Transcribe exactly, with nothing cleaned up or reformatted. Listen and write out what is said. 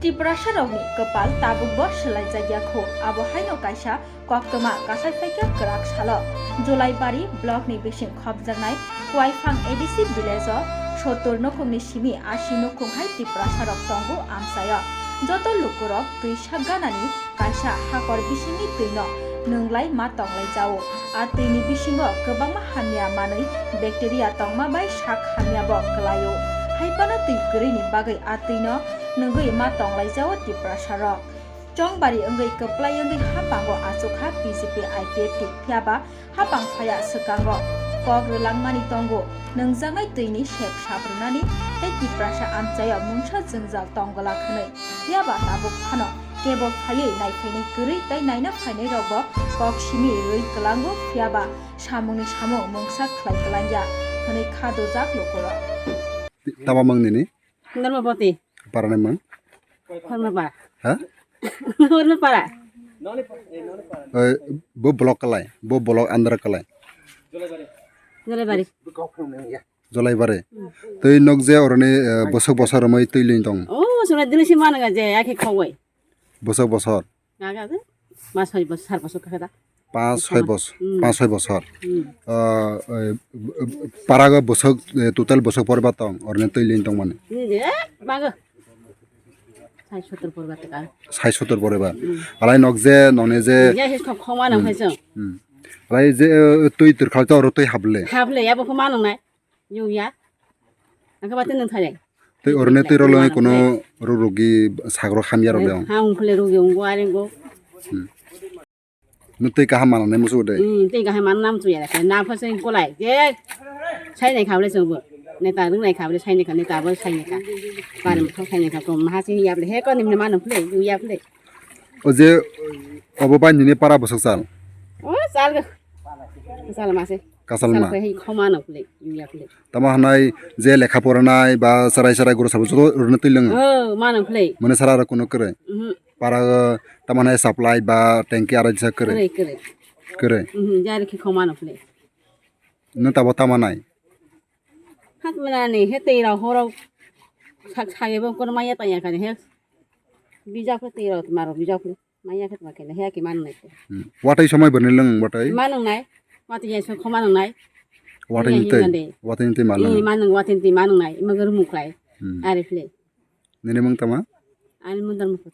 Tiprasarokni kwpal tabukbo swlaijakya kho, abo haino kaisa koktwma kasai phaikha kwrak salo. Jolaibari blockni bising khopjaknai Kuaifang A D C village-o sottur nukhungni simi asi nukhung hai Tiprasarok tongo amchaio. Joto lukurok twi sak ganani kaisa hakor bisingni twino nwnglai ma tonglaijao. A twini bisingo kwbangma hamya manwi bacteria tongma bai sak hamyabo kwlaio. Haiphano twi kwrwini bagwi a twino nwngwi ma tonglaijao Tiprasarok. Chongbari wngwi kwplai wngwi haphango achukha B J P I P F T, phiyaba haphang phaya swkango kok rwlangmani tongo. Nwngjaknai twini sep sap rwnani tei Tiprasa amchaio mungsa jwngjal tong glak hwnwi. Phiyaba tabuk phano kebo phaiwi naiphainai kwrwi tei naina phainairokbo kok simi rwi kwlango, phiyaba samungni samung mungsa khlai kwlangya hwnwi kha dujak lukurok. Tama mang nini? Dharmapati. Para ni mang? Hormapara. Ha? Hormapara. Eh, bo block kalai, bo block andra kalai. Jolebari. Jolaibari. Tei nok je oroni, eh, bosok bosor romoi twi lin tong. Oh, sura dili si mana ga je, akhe khawai. Bosok bosor. Gaga de, mas hoi bosor, sar bosor kakhe da. Pas hoi bos, hmm, pas hoi bosor. Hmm. Ah, eh, parago bosok, eh, total bosok porba tong, orne twi lin tong mane. Ni de, bago. Sai sotor porba teka. Sai sotor porba. Hmm. Alai nok je, none je. Je, he khoma nang phai song. Hmm. Alai je, eh, twi tur khal to ro twi hable. Hable, ya bo khoma nang nai. Yungya. Angkhe bati nwng thai. Tei oroni twi rolo kono ruk rugi sagro hamya rok dong. Ha ungkhle rugi ungo arengo. Hmm. Nwng twi kaham mananai musu de. Hmm, twi kaham mananai musu ya. Na pha sing kolai. Je. Sai nai khabre sing bo. Neta rung nai khabre sai nai kha neta bo sai nai kha. Pare mo sai nai kha ko maha sing ya ble he ko nimne manu phle yungya phle. O je obo bai nini para bosok sal. O sal go. Sal ma se. Kasal ma. Sal ko he khoma no phle yungya phle. Tamo hanai je lekha poranai ba sarai sarai guru sabo joto rwna twi lwngo. Oh, mano phle. Mane sara ro kuno kwrwi. Mhm. Para, tamo hanai supply ba tanki arai jisa kwrwi. Kwrwi, kwrwi. Kwrwi. Mhm, jari khi khoma no phle. No tabo tamo nai. Hat mana ni he tei rok horok sak sagi bo kono maya tanya kani he. Bijak phle tei rok maro bijak phle. Maya khe tma khe he ki manung nai. Hmm. Watwi somoi bwrwni lwng watwi? Manung nai. Watwi ya so kho manung nai. Watwi ni tei. Watwi ni tei manung. Manung watwi ni tei manung nai. Ima gor muklai. Hmm. Ari phle. Nini mung tama? Ani mundar mukut.